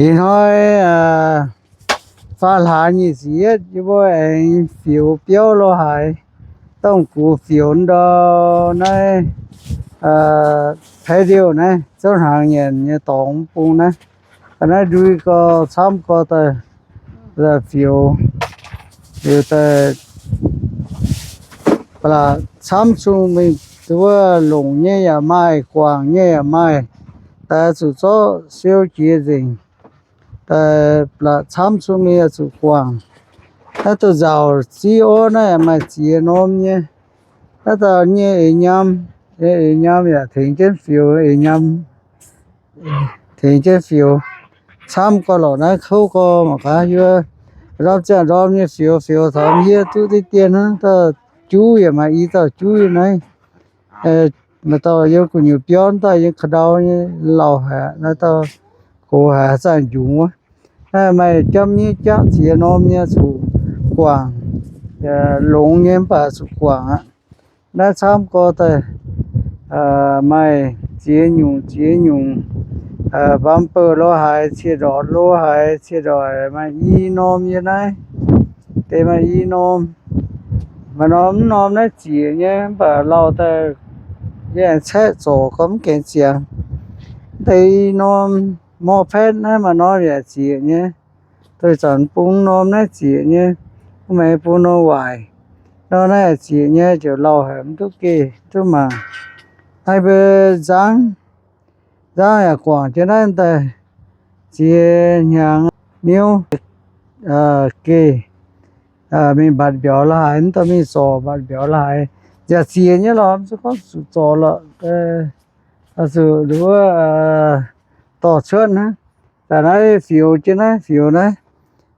Ih hnoi faam hlaax nyic ziepc yietv, yie mbuo aengx fioux biauv lo haaix, dongh gux fioux ndau naaiv patio naaiv, zouv hnaangx nyanc nyei dorngx bung naaiv. Ga'naaiv ndui gau, camv gau daaih fioux, fioux daaih ba'laqc camv cung mingh, wuov longc nyei yaac maaih, guangc nyei yaac maaih, daaih zuqc zorqv siou jiex nzengc. Daaih ba'laqc camv cung mingh yaac zuqc guangc. Naaiv dongh nzauc ziv orv naaiv maaih ziex norm nyei. Naaiv dauh nyei eix nyam, eix nyam yaac tengx jienv fioux, eix nyam tengx jienv fioux. Camv gau lorqc, naaiv kouv gau mangc gaax, yie ndorm ziangh ndorm nyei fioux, fioux taux yie duqv diqv dien hnangv. Dauh juv yaac maaih i dauh juv naaiv. Maaih dauh yiem gu'nyuoz biauv daaih yiem ka'ndau nyei lauh haic, naaiv dauh gox haic, zaangh njungx wuov. Naaiv maaih japv miev jaqv ziex norm nyei zuqc guangc, longx nyei mv baac zuqc guangc aqv. Naaiv camv gau daaih maaih ziex nyungc ziex nyungc, bumper lo haaix, cie ndortc lo haaix, cie ndortc maaih i norm yie naaiv. Deix maaih i norm. Maaih norm mv norm naaiv ziec nyei, mv baac lauh daaih yie aengx caeqv zorc gorngv mv gaengh ziangx. Deix i norm mor patv naaiv maaih norm yaac ziec nyei. Deix zanc bung norm naaiv ziec nyei, mv maaih bung norm waaic. Norm naaiv ziec nyei ziouc lauh haic, mv duqv geh, mv duqv mangc. Naaiv mbuo nzangv, nzangv yaac guangc jienv naaiv daaih ziex hnyangx niouv geh mingh mbatc mbiauz la'haaix, mv dauh mingh zorc mbatc mbiauz la'haaix. Yaac ziec nyei lorqc, mv zuqc gorngv zuqc zorc lorqc, zuqc wuov dorh cuotv hnangv. Daaih naaiv fioux jienv naaiv, fioux naaiv,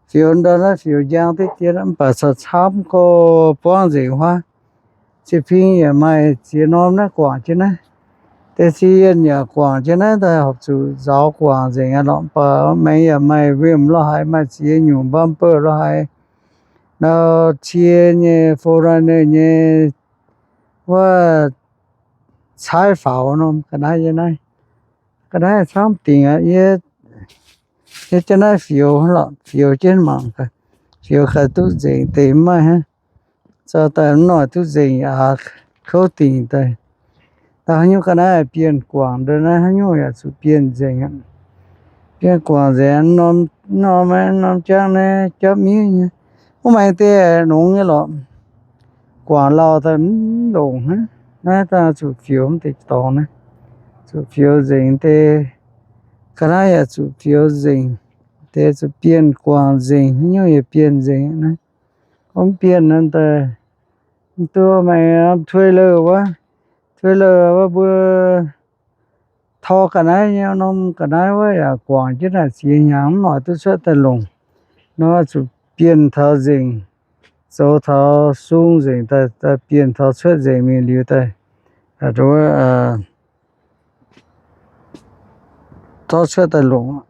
fioux ndau naaiv, fioux njang diqv dien, mv baac corc camv gau, buangv nzengc huaav. Ziex ping yaac maaih ziex norm naaiv guangc jienv naaiv. Deix ziex yienh yaac guangc jienv naaiv, daaih horpc zuqc nzaaux guangc nzengc aqv lorqc. Mv baac maengx yaac maaih rim lo haaix, maaih ziex nyungc bumper lo haaix, nor cie nyei, four runner nyei, wuov caaiv faaux norm ga'naaiv yie naaiv. Ga'naaiv camv dingc aqv. Yie, yie jienv naaiv fioux lorqc, fioux jienv mangc, fioux gaax duqv nzengc deix mv maaih hnangv. Zoux daaih mv noic duqv nzengc aqv, kouv dingc daaih. Daaih haaix nyungc ga'naaiv bienh guangc ndau naaiv, haaix nyungc yaac zuqc bienh nzengc aqv. Bienh guangc nzengc, norm, norm jangv naaiv japv miev nyei. Mv maaih deix nongx nyei lorqc. Guangc lauh daaih mv longc hnangv. Naaiv daaih zuqc fioux mv deix dorngx naaiv. Zuqc fioux nzengc deix. Ga'naaiv yaac zuqc fioux nzengc. Deix zuqc bienh guangc nzengc, haaix nyungc yaac bienh nzengc naaiv. Gorngv bienh naaiv daaih, mv duqv maengx trailer wuov, trailer wuov mbuo tor ga'naaiv nyei norm ga'naaiv wuov yaac guangc jienv naaic ziex hnyangx mv noic duqv cuotv daaih longc. Nor zuqc bienh taux nzengc, zoux taux sung nzengc daaih, daaih bienh taux cuotv nzengc mingh liuz daaih, zorqv cuotv daaih longc.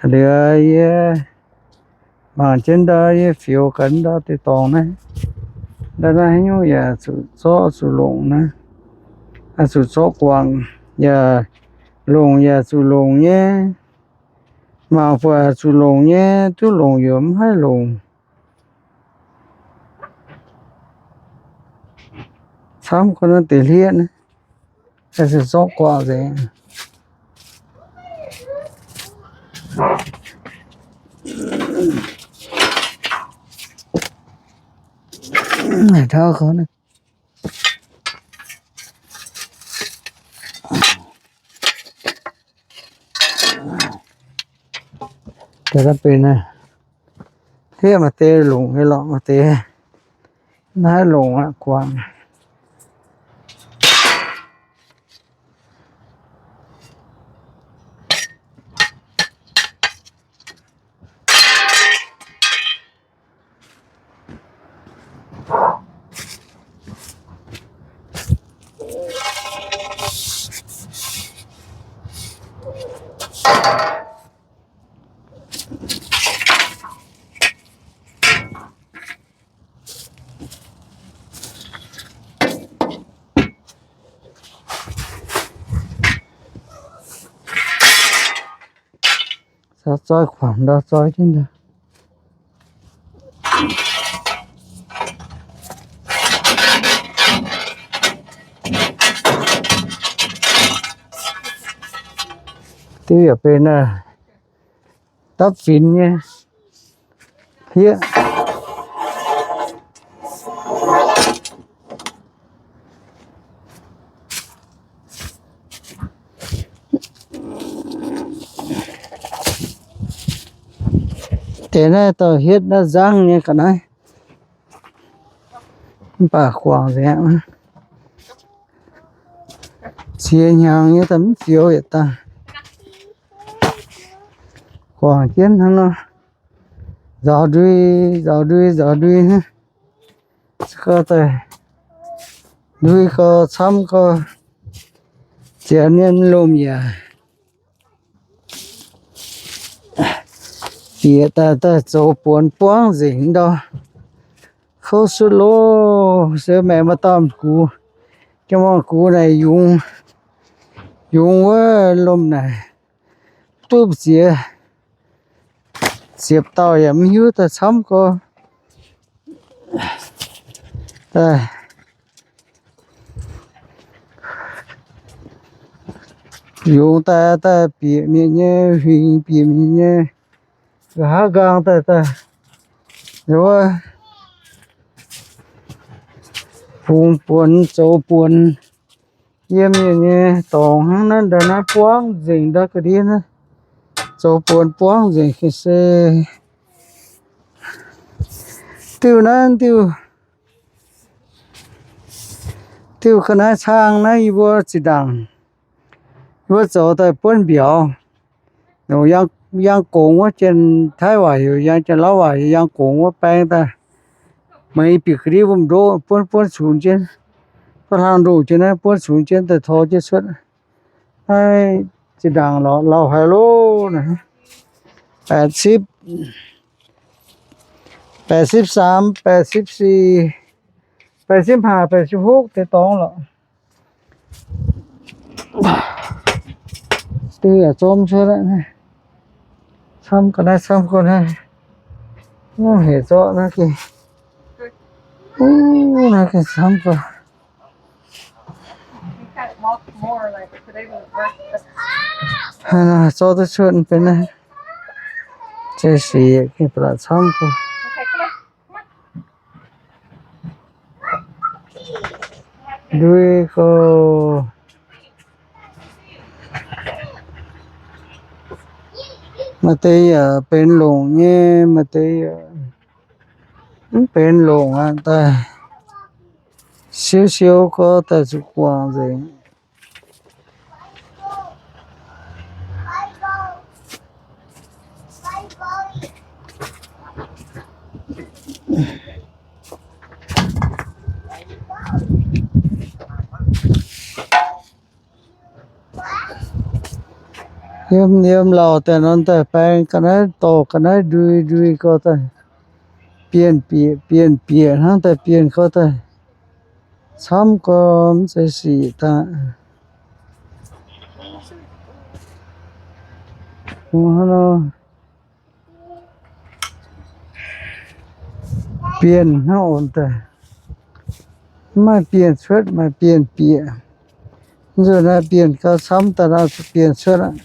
Liuz yie mangc jienv ndau yie fioux gaax ndau deix dorngx naaiv, ndau naaiv haaix nyungc yaac zuqc zorqv zuqc longc naaiv, zuqc zorqv guangc, yaac longc yaac zuqc longc nyei. Mangc buatc zuqc longc nyei, duqv longc yaac mv haih longc. Camv gorngv naaiv deix hlieqv naaiv, se zorqv guangc nzengc. Hlieqv maaih deix longc nyei lorqc, maaih deix naaiv longc aqv, guangc. Ndau zoi kuangx ndau zoi jienv ndau. Diuv yaac benx dapv finx nyei hieqv. Deix naaiv dorh hietv naaiv nzangv nyei ga'naaiv, mv baac guangc nzengc. Ziex hnyangx nyei daaih mv fioux yietc daaih. Guangc jienv hnangv nor, nzaaux ndui, nzaaux ndui, nzaaux ndui hnangv. Gauh daaih ndui gauh camv gauh, ziangx mienh lomh yaac bieqc daaih, daaih zoux buonx buangv nzengc ndau. Kouv suotv loh, se maengx maaih dauh gux, jiex mangc gux naaic yungz, yungz wuov lomh naaic, duqv ziex ziepc dauh yaac mv hiuv daaih camv gauh. Daaih yungz daaih, daaih bieqc mienh nyei, huingx bieqc mienh nyei, nqa'haav nqaang daaih, daaih wuov bungx buonx zoux buonx yiem mienh nyei dorngx hnangv naaiv. Ndau naaiv buangv nzengc ndau ga'ndiev naaiv, zoux buonx buangv nzengc ga'sie. Diuh naaiv diuh, diuh ga'naaiv cang naaiv yie mbuo zinh ndaangc yie mbuo zoux daaih buonv mbiauz. Nongc yangh gongx wuov, Janx-Taiv waac heuc yangh, Janx-Lauv waac heuc yangh gongx wuov baeng daaih, meih bieqc ga'ndiev mbuo m'ndoqv buonv, buonv cunx jienv, buonv hlang ndoh jienv naaiv, buonv cunx jienv daaih tor jienv cuotv. Naaiv zinh ndaangc lorqc, lauh haic loh. แปดสิบ แปดสิบสาม แปดสิบสี่ แปดสิบห้า แปดสิบหก deix dorngx lorqc. Diuh yaac zorm cuotv aqv. Camv ga'naaiv, camv ga'naaiv. Hec zorqv naaiv gengh, naaiv gengh camv ga'naaiv. Zorqv duqv cuotv benx naaiv. Zeiz sic gengh ba'laqc camv ga'naaiv. Ndui gauh, maaih deix yaac benx longc nyei, maaih deix yaac mv benx longc aqv. Daaih siou siou gauh daaih zuqc guangc nzengc. Yiem, yiem lauh daaih nor daaih baeng ga'naaiv dorh ga'naaiv ndui, ndui gauh daaih bienh bieqc, bienh bieqc hnangv daaih bienh gauh daaih camv gauh mv zeiz sic daaih. Bienh hnangv onc daaih, mv maaih bienh cuotv, maaih bienh bieqc. Mv nzunc naaiv bienh gauh camv daaih nor, bienh cuotv aqv.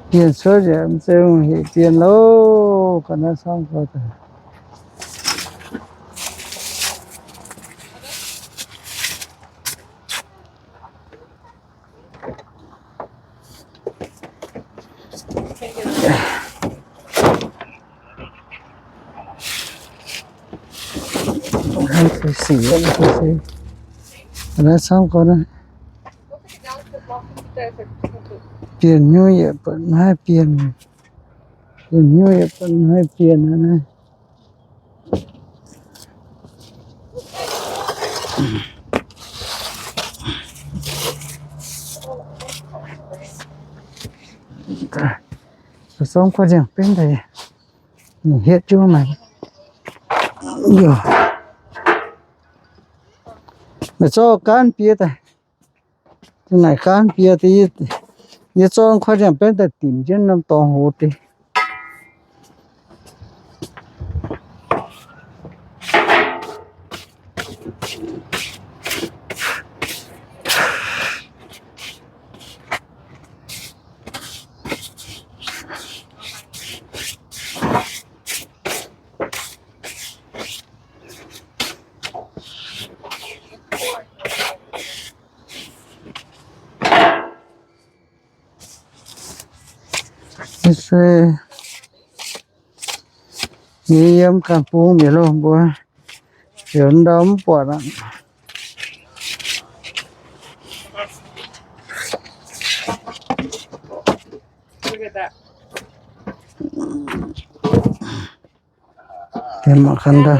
Bienh cuotv yaac mv zeiz hungh hec bienh loh, ga'naaiv camv gauh daaih. Naaiv camv gauh naaiv. Bienh hnyouv yietc buatc maiv haih bienh. Bienh hnyouv yietc buatc maiv haih bienh naaiv. Zorqv guanh ziangh benv daaih, hietv jienv maengx. Meih zorqv gaanv bieqc daaih. Naaic gaanv bieqc daaih, Yie zorqv kuaaiv ziangh benv daaih dimc jienv norm dorngx hoz deix. Se yie yiem ganh bung mi'aqv loh mbuo, heuc ndau mv buatc aqv. Deix mangc gaax ndau.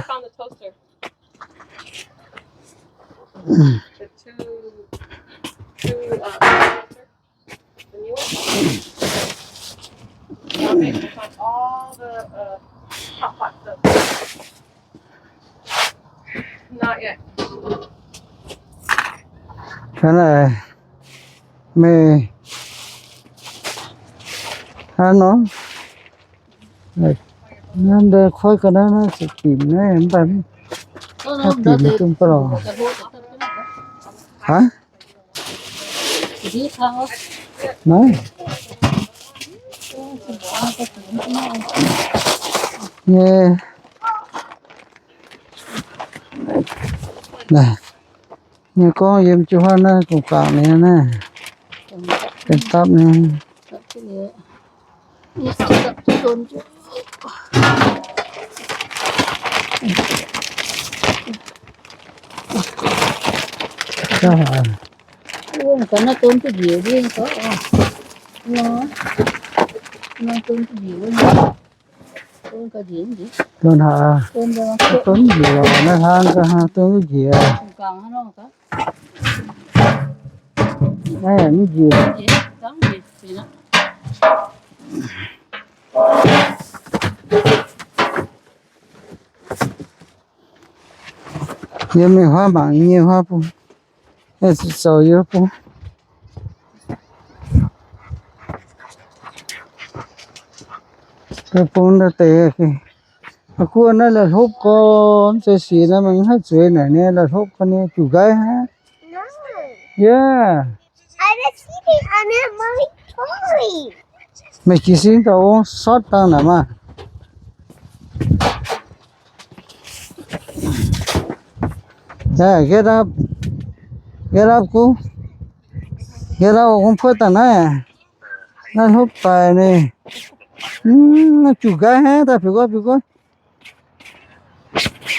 Ga'naaiv meih hnangv nor, naaiv ndau kuaaiv ga'naaiv naaiv zuqc dimc naaiv mv baac, naaiv dimc duqv baac lorqc. Haaix? Naaiv nyei, nyei gorngv yiem jiu huaav naaiv gong gangc nyei naaiv, benx dapv nyei. Donv haaix, donv njiec naaiv hnangv ga'haav donv njiec. Naaiv mv njiec. Yie mingh huaav mangc nyei huaav bung, zoux yie bung. Bung daaih deix, guoqv naaiv la'hlopv gorn, zeiz sic naaiv maiv haih zueiz naaic nyei, la'hlopv gorn nyei, juqc nqaiv hnangv. Yie meih jiez sin daaih ong sortv dangh naaic maah. Get up, get up, gu, get up, ong puotv daaih naaiv. Naaiv hlopv daic ninh. Naaiv juqc nqaiv hnangv, daaih biux gorngv, biux gorngv.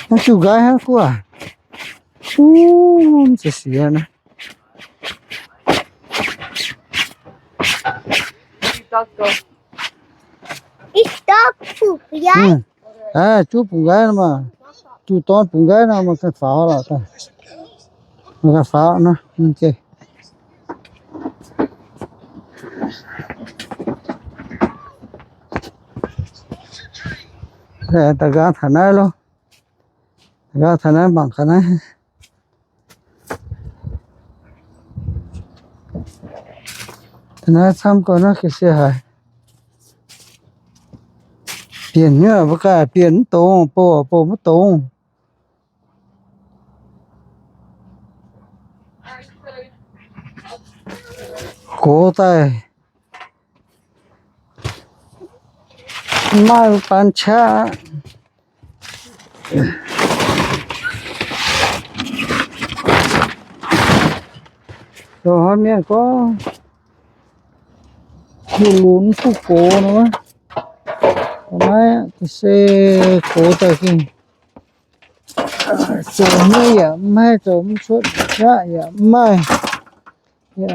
Naaiv juqc nqaiv hnangv guoqv. Uv, zeiz sic naaiv. Aa, juqv bungx nqaiv nor maah. Juqv dorn bungx nqaiv nor, mangc gaax faaux lorqc. Mangc gaax faaux nor. Da'nqaang taux naaiv loh. Da'nqaang taux naaiv mangc gaax naaiv. Naaiv camv gorx naaiv ga'sie haic. Bienh nyuoqv mbuo gaax, bienh mv dongz, bouh bouh mv dongz. Gox daaih maaih baan qaqv. Zoux haaix mienh gorngv, lunx lunx duqv gox nor, naaiv se gox daaih gengh zoux hnyouv yaac mv haih, zoux mv cuotv qaqv yaac mv maaih.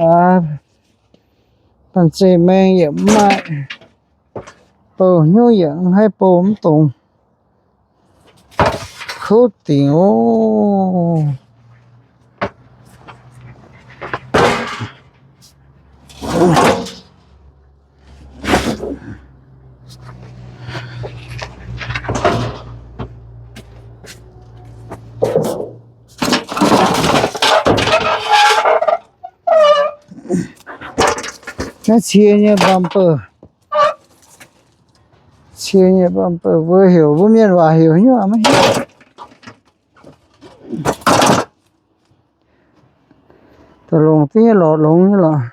Aa, banh zeic maeng yaac mv maaih, bouh hnyouv yaac mv haih bouh mv dongz. Kouv dingc oc. Naaiv cie nyei bumper. Cie nyei bumper, mbuo heuc, mbuo mienh waac heuc nyuv maiv hiuv. Da'longc diev nyei lorqc, longx nyei lorqc.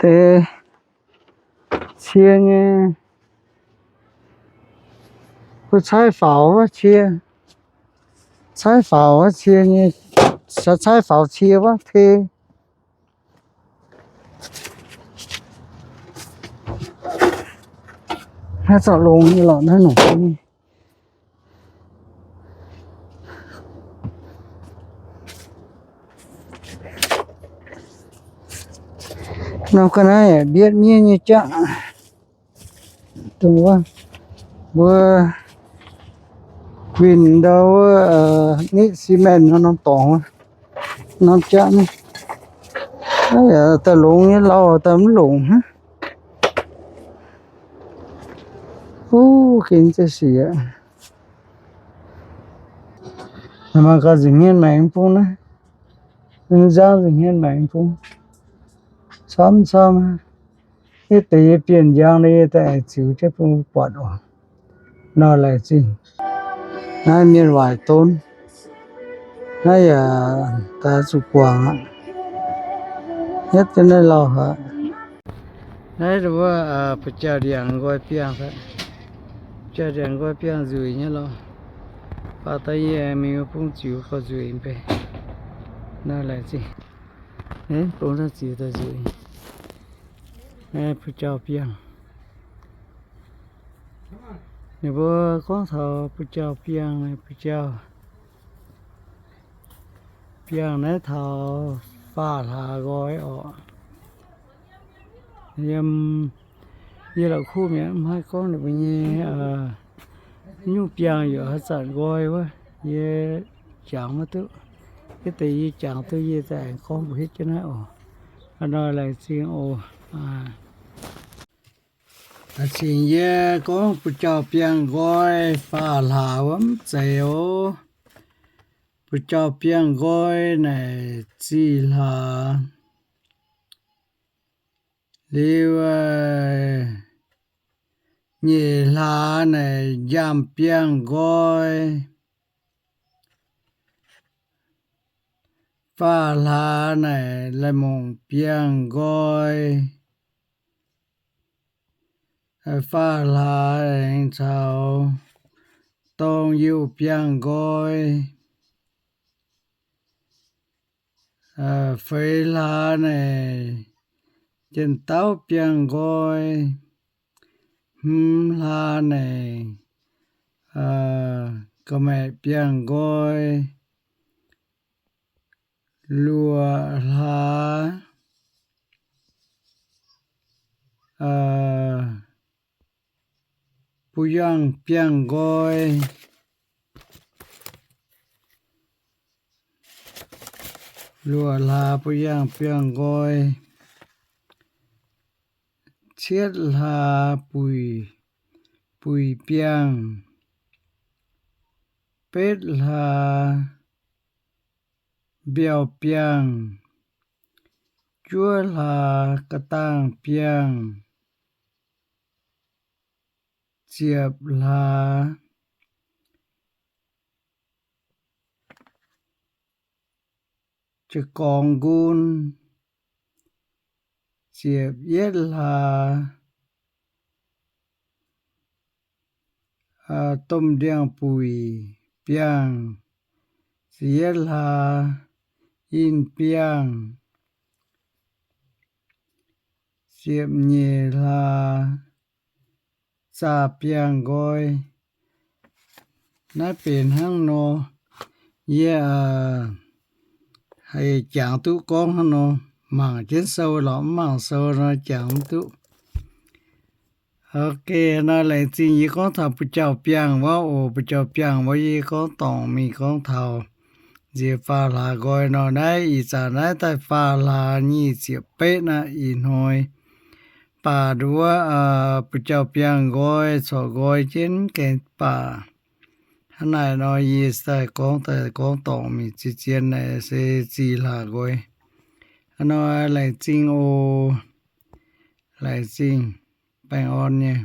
Deix cie nyei, mbuo caaiv faaux wuov cie, caaiv faaux wuov cie nyei, caaiv faaux cie wuov tei. Naaiv zorqv longx nyei lorqc, naaiv nongc nyei. Norm ga'naaiv mbietv miev nyei jaqv. Dongh wuov mbuo winh ndau wuov nitv cement nor norm dorngx wuov, norm jaqv naaiv. Daaih longx nyei lauh daaih mv longc hnangv. Huv, gengh ziex sic aqv. Mangc gaax nza'hmien maengx bung naaiv, nzangv nza'hmien maengx bung, camv camv. Yie deix yie bienh njang nor yie daaih ziux jienv bun mbuo buatc oc. Nor laengz zingh. Naaiv mienh waaic don. Naaiv yaac daaih zuqc guangc aqv. Hietv jienv naaiv lauh aqv. Naaiv wuov buoz-jauv ndiangx nqoi biangh, buoz-jauv ndiangx nqoi biangh nzueic nyei lorqc. Baac daaih yie mingh bung ziux gauh nzueic mv bei. Naaiv laengz zingh. Bung daaih ziux daaih nzueic. Buoz-jauv biangh. Ninh mbuo gorngv taux buoz-jauv biangh, buoz-jauv biangh naaiv taux faah hlaax nqoi orqc. Yiem yie la'kuqv mi'aqv, mv haih gorngv ninh mbuo nyei nyungc biangh yaac haaix zanc nqoi wuov, yie jangx maiv duqv. Yie deix yie jangx duqv yie za'gengh gorngv mbuox hietv jienv naaiv oc. Hnangv nor laengz zingh oc. Cingx yie gorngv buoz-jauv biangh nqoi faah hlaax wuov mv zeiz oc. Buoz-jauv biangh nqoi naaic zih hlaax liuz, nyeic hlaax naaic njaamh biangh nqoi, faah hlaax naaic la'mongc biangh nqoi, faah hlaax aengx caux dorng youh biangh nqoi, feix hlaax naaic jien-dauv biangh nqoi, hmz hlaax naaic ga'maeqc biangh nqoi, luoqc hlaax buv yangh biangh nqoi, luoqc hlaax buv yangh biangh nqoi, cietv hlaax buic, buic biangh, betv hlaax mbiauh biangh, juov hlaax ga'dangh biangh, ziepc hlaax ja'gorngx nqun, ziepc yietv hlaax domh ndiangx-buic biangh, ziepc yietv hlaax yinh biangh, ziepc nyeic hlaax zaah biangh nqoi. Naaiv benx hnangv nor, yie haih jangx duqv gorngv hnangv nor, mangc jienv sou lorqc, mv mangc sou nor jangx mv duqv. Ok, nor laengz zingh yie gorngv taux buoz-jauv biangh wuov oc. Buoz-jauv biangh wuov yie gorngv dorngc mingh gorngv taux nziex faam hlaax nqoi nor. Naaiv ih zanc naaiv daaih faam hlaax nyic ziepc betv aqv, ih hnoi. Baac nduov, buoz-jauv biangh nqoi corc nqoi jienv gaengh baac. Hnangv naaic nor yie daaih gorngv, daaih gorngv dorngc mingh zien-zien naaic se zih hlaax nqoi. Hnangv nor laengz zingh oc. Laengz zingh, baengh orn nyei.